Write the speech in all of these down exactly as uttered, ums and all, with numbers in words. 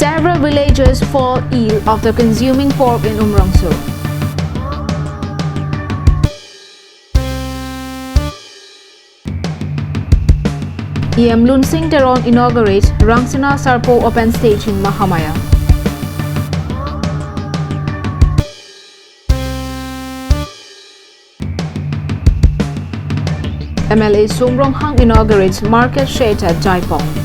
Several villagers fall ill after consuming pork in Umrongso. E M Lunsing Teron inaugurates Rangsina Sarpo Open Stage in Mahamaya. M L A Sum Ronghang inaugurates market shed at Jaipong.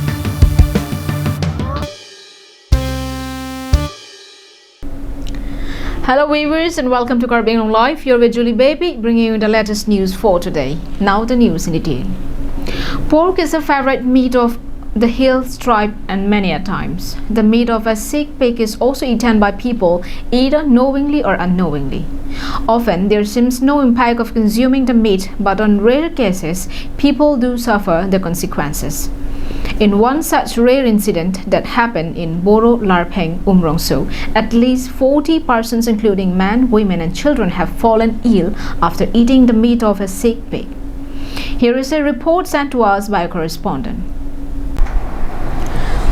Hello viewers and welcome to Karbi Anglong Live. You're with Julie Baby, bringing you the latest news for today. Now the news in detail. Pork is a favorite meat of the hills tribe and many a times the meat of a sick pig is also eaten by people either knowingly or unknowingly. Often there seems no impact of consuming the meat, but on rare cases, people do suffer the consequences. In one such rare incident that happened in Boro Larpheng, Umrongso, at least forty persons, including men, women, and children, have fallen ill after eating the meat of a sick pig. Here is a report sent to us by a correspondent.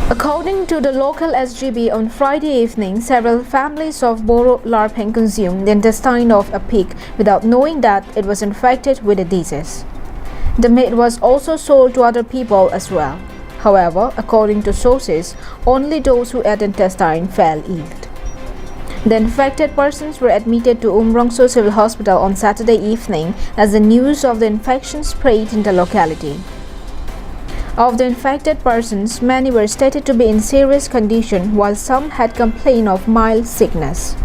According to the local S G B, on Friday evening, several families of Boro Larpheng consumed the intestine of a pig without knowing that it was infected with the disease. The meat was also sold to other people as well. However, according to sources, only those who ate intestine fell ill. The infected persons were admitted to Umrongso Civil Hospital on Saturday evening as the news of the infection spread in the locality. Of the infected persons, many were stated to be in serious condition, while some had complained of mild sickness.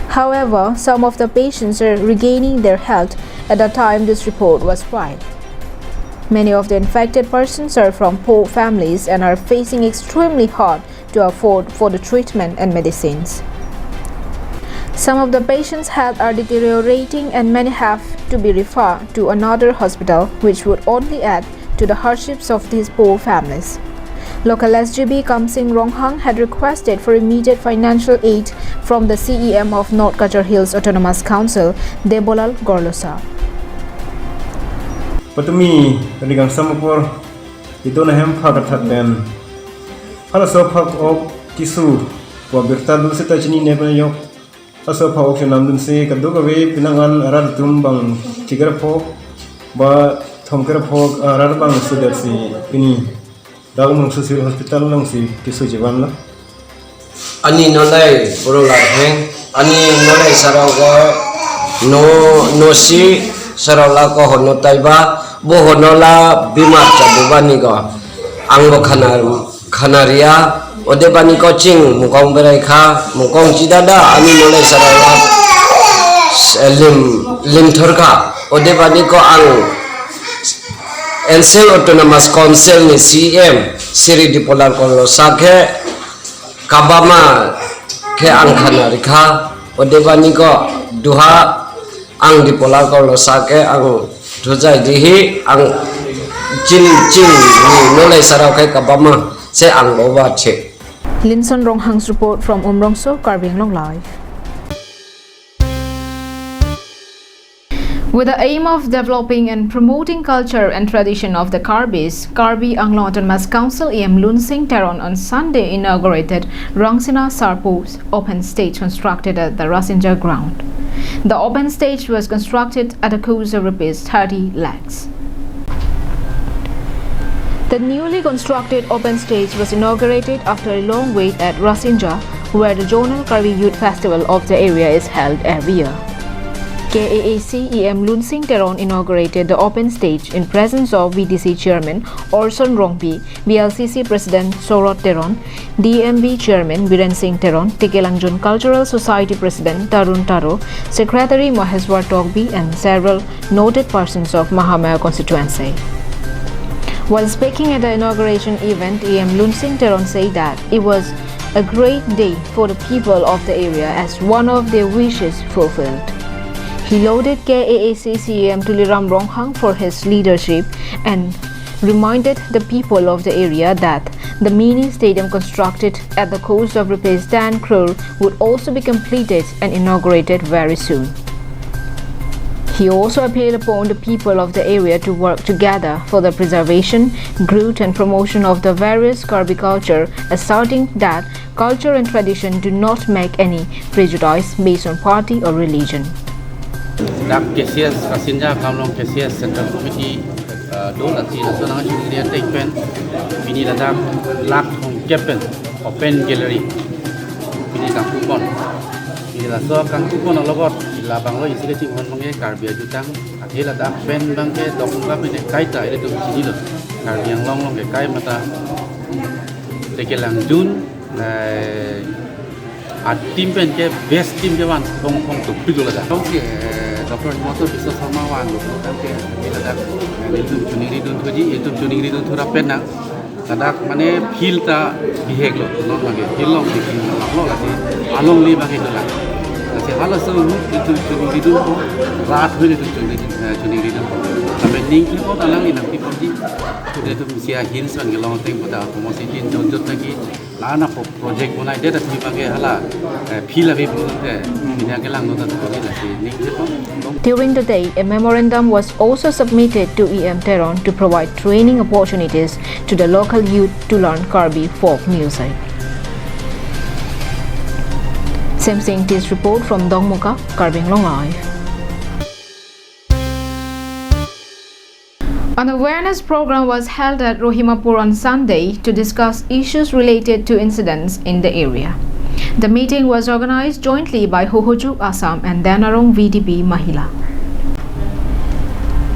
However, some of the patients are regaining their health at the time this report was filed. Many of the infected persons are from poor families and are facing extremely hard to afford for the treatment and medicines. Some of the patients' health are deteriorating and many have to be referred to another hospital, which would only add to the hardships of these poor families. Local S G B Kamsing Ronghang had requested for immediate financial aid from the C E M of North Cachar Hills Autonomous Council, Debolal Gorlosa. Patumi, kadi kangsam apor, ito na hem pha kathat pen. Halaso phak-ok keso, wa birta dul seta chinine pen yok. Halaso phak-ok chenam dunsi kadokave pinangan arat atum bang thikre pho, ba thomkre pho arat bang sudarsi pini dak Umrongso Civil Hospital alongsi keso chevan lo. Ani nolai Boro Larpheng, ani nolai sarau ko no, nosi sarau la ko hono taiba, bo hono la bimar chabu bani ko. Ang bo khana, khana ria, odebani ko ching mukong berai kha, mukong chidada, ani nolai sarau la s-, lim, lim thor kha, odebani ko ang N C L Autonomous Council ni C E M, Shri Debolal Gorlosa ke kabama ke ang khana ri kha, odebani ko duha ang Debolal Gorlosa ke ang thujai dihi ang chin chin ni nolai sarau ke kabama se ang lo ba che. Linson Ronghang's report from Umrongso, Karbi Anglong Live. With the aim of developing and promoting culture and tradition of the Karbis, Karbi Anglong Autonomous Council E M Lunsing Teron on Sunday inaugurated Rangsina Sarpo's open stage constructed at the Rasinja ground. The open stage was constructed at a cost of rupees thirty lakhs. The newly constructed open stage was inaugurated after a long wait at Rasinja, where the Zonal Karbi Youth Festival of the area is held every year. K A A C E M Lunsing Teron inaugurated the open stage in presence of V D C Chairman Orson Rongpi, V L C C President Sorot Teron, D M B Chairman Biren Singh Teron, Tekelangjun Cultural Society President Tarun Taro, Secretary Maheshwar Tokbi, and several noted persons of Mahamaya constituency. While speaking at the inauguration event, E M Lunsing Teron said that it was a great day for the people of the area as one of their wishes fulfilled. He lauded K A A C C E M Tuliram Ronghang for his leadership and reminded the people of the area that the mini stadium constructed at the cost of rupees ten crore would also be completed and inaugurated very soon. He also appealed upon the people of the area to work together for the preservation, growth and promotion of the various Karbi culture, asserting that culture and tradition do not make any prejudice based on party or religion. Dak K C S Kasinja Kamlong K C S Central Committee, uh, do lati laso nangchingri ateng pen, pini ladak lak thomkep pen open gallery pini kangkupon. Pini laso kangkupon alogot labanglo isi kachinghon abangke Karbi ajutang, athe ladak pen abangke Dokmoka pen kaita ilitum chinilo. Karbi Anglong along ke kai mata tekelang jun, eh, a team pen ke best team ke van phong phong to pilo ladak. Tong ke, eh, Doctor Himanta Biswa Sarma van lo tong ke ladak, eh, ilitum chuningri dunthuji, ilitum chuningri dunthu rap pen nang. Ladak mane field ta bihek lo, non abangke field along ke field along lo lasi along le abangke dolang. Lasi halaso ahut ilitum chuningri dunpo, rat ahut ilitum chuningri, eh, chuningri dunpo. Sampai ning ke ko alangli nangpiponji. Sudah ilitum isi ahin son kelong ateng boda komo sitin jot jot lagi. Lana po project bonai det atumi abangke hala, eh, field ave pulote, ini akelang nota tadi lasi ning ke po. During the day, a memorandum was also submitted to E M Teron to provide training opportunities to the local youth to learn Karbi folk music. Semsing Tis report from Dokmoka, Karbi Anglong Live. An awareness program was held at Rohimapur on Sunday to discuss issues related to incidents in the area. The meeting was organized jointly by Hohojuk Assam and Denarong V D P Mahila.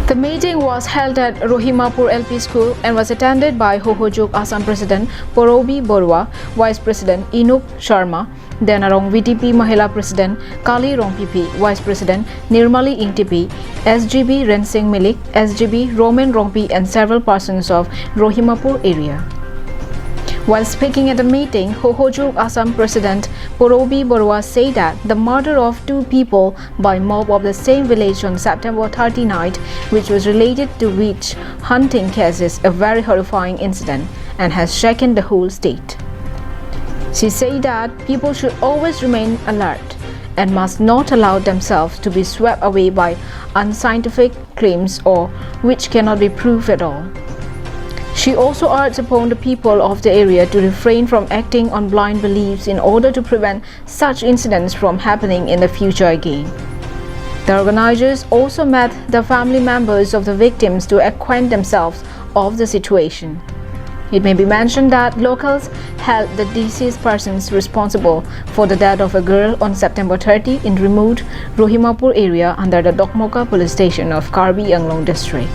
The meeting was held at Rohimapur L P School and was attended by Hohojuk Assam President Porobi Borua, Vice President Inuk Sharma, Denarong V D P Mahila President Kali Rongpipi, Vice President Nirmali Ingtipi, S G B Rensing Milik, S G B Roman Rongpi and several persons of Rohimapur area. While speaking at the meeting, Hohojuk Assam President Porobi Borua said that the murder of two people by mob of the same village on September thirty night, which was related to witch hunting case, is a very horrifying incident and has shaken the whole state. She said that people should always remain alert and must not allow themselves to be swept away by unscientific claims or which cannot be proved at all. She also urged upon the people of the area to refrain from acting on blind beliefs in order to prevent such incidents from happening in the future again. The organizers also met the family members of the victims to acquaint themselves of the situation. It may be mentioned that locals held the deceased persons responsible for the death of a girl on September thirty in remote Rohimapur area under the Dokmoka Police Station of Karbi Anglong District.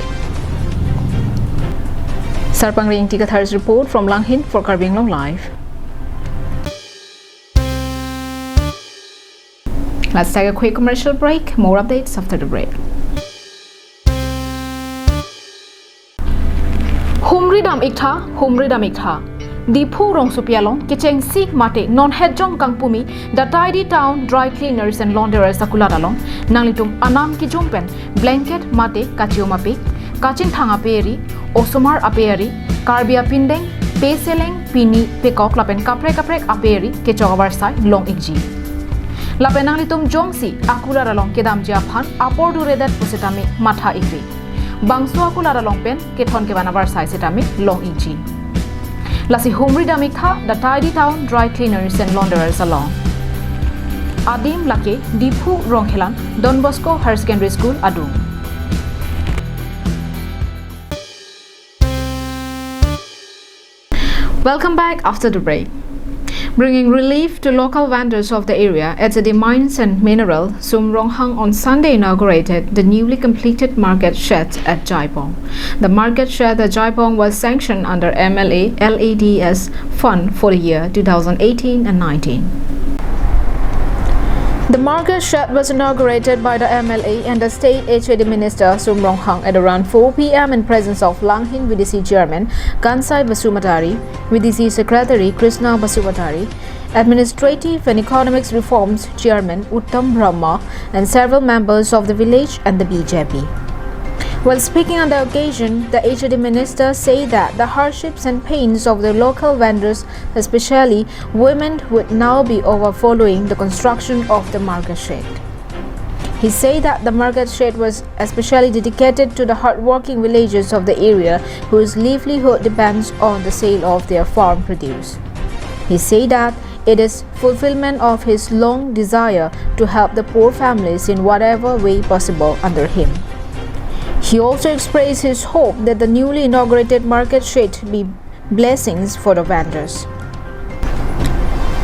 Sarpangri Ingti Kathar's report from Langhin for Karbi Anglong Live. Let's take a quick commercial break. More updates after the break. Humri dam-iktha, humri dam-iktha. Diphu rongsopi along kechengsi mate non hetjong kangpumi the Tidy Town Dry Cleaners and Launderers akulat along nanglitum anam kijum pen blanket mate kachiom ape, kachingthang ape eri, osomar ape eri, Karbi apindeng, peseleng, pini, pekok lapen kaprek kaprek ape eri kechok avarsai long-ikji. Lapen nanglitum jongsi akulat along kedamji aphan apor duredet pusitame matha-ikri. Bangso akulat along pen kethon kevan avarsai sitame long-ikji. Lasi humri dam-iktha the Tidy Town Dry Cleaners and Launderers along. Adim lake Diphu Rongkhelan Don Bosco Higher Secondary School adung. Welcome back after the break. Bringing relief to local vendors of the area, H A D Mines and Mineral, Sum Ronghang on Sunday inaugurated the newly completed market shed at Jaipong. The market shed at Jaipong was sanctioned under M L A L A D S fund for the year two thousand eighteen and nineteen. The market shed was inaugurated by the M L A and the State H A D Minister Sum Ronghang at around four P M in presence of Langhin V D C Chairman Kansai Basumatary, V D C Secretary Krishna Basumatary, Administrative and Economics Reforms Chairman Uttam Brahma, and several members of the village and the B J P. While speaking on the occasion, the H A D Minister said that the hardships and pains of the local vendors, especially women, would now be over following the construction of the market shed. He said that the market shed was especially dedicated to the hardworking villagers of the area whose livelihood depends on the sale of their farm produce. He said that it is fulfillment of his long desire to help the poor families in whatever way possible under him. He also expressed his hope that the newly inaugurated market shed be blessings for the vendors.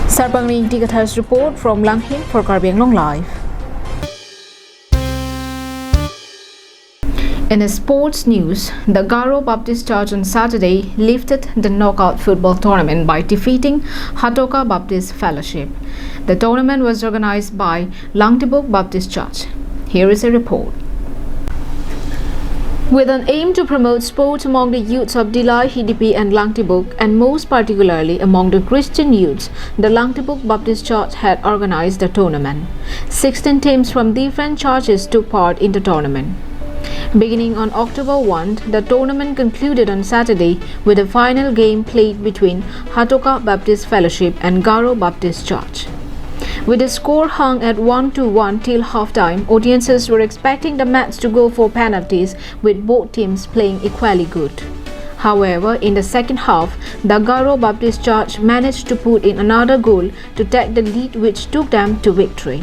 Sarpangri Ingti Kathar's report from Langhin for Karbi Anglong Live. In sports news, the Garo Baptist Church on Saturday lifted the knockout football tournament by defeating Hatoka Baptist Fellowship. The tournament was organized by Langtibuk Baptist Church. Here is a report. With an aim to promote sports among the youths of Dillai, Hidipi and Langtibuk, and most particularly among the Christian youths, the Langtibuk Baptist Church had organized the tournament. Sixteen teams from different churches took part in the tournament. Beginning on October one, the tournament concluded on Saturday with a final game played between Hatoka Baptist Fellowship and Garo Baptist Church. With the score hung at one to one till halftime, audiences were expecting the match to go for penalties, with both teams playing equally good. However, in the second half, the Garo Baptist Church managed to put in another goal to take the lead, which took them to victory.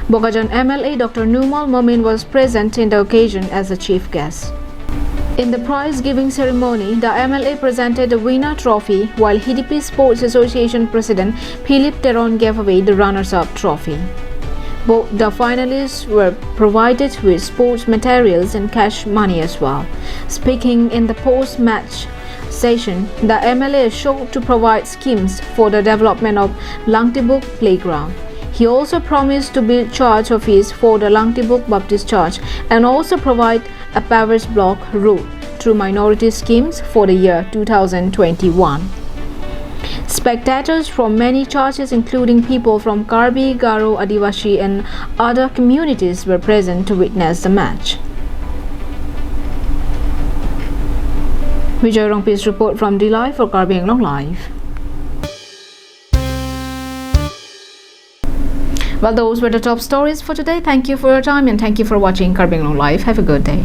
Bokajan M L A Doctor Numal Momin was present in the occasion as a chief guest. In the prize-giving ceremony, the M L A presented the winner trophy, while Hidipi Sports Association President Philip Teron gave away the runners-up trophy. Both the finalists were provided with sports materials and cash money as well. Speaking in the post-match session, the M L A assured to provide schemes for the development of Langtibuk Playground. He also promised to build church office for the Langtibuk Baptist Church and also provide a pavers block road through minority schemes for the year two thousand twenty-one. Spectators from many churches, including people from Karbi, Garo, Adivasi and other communities, were present to witness the match. Vijay Rongpi's report from Dillai for Karbi Anglong Live. Well, those were the top stories for today. Thank you for your time and thank you for watching Karbi Anglong Live. Have a good day.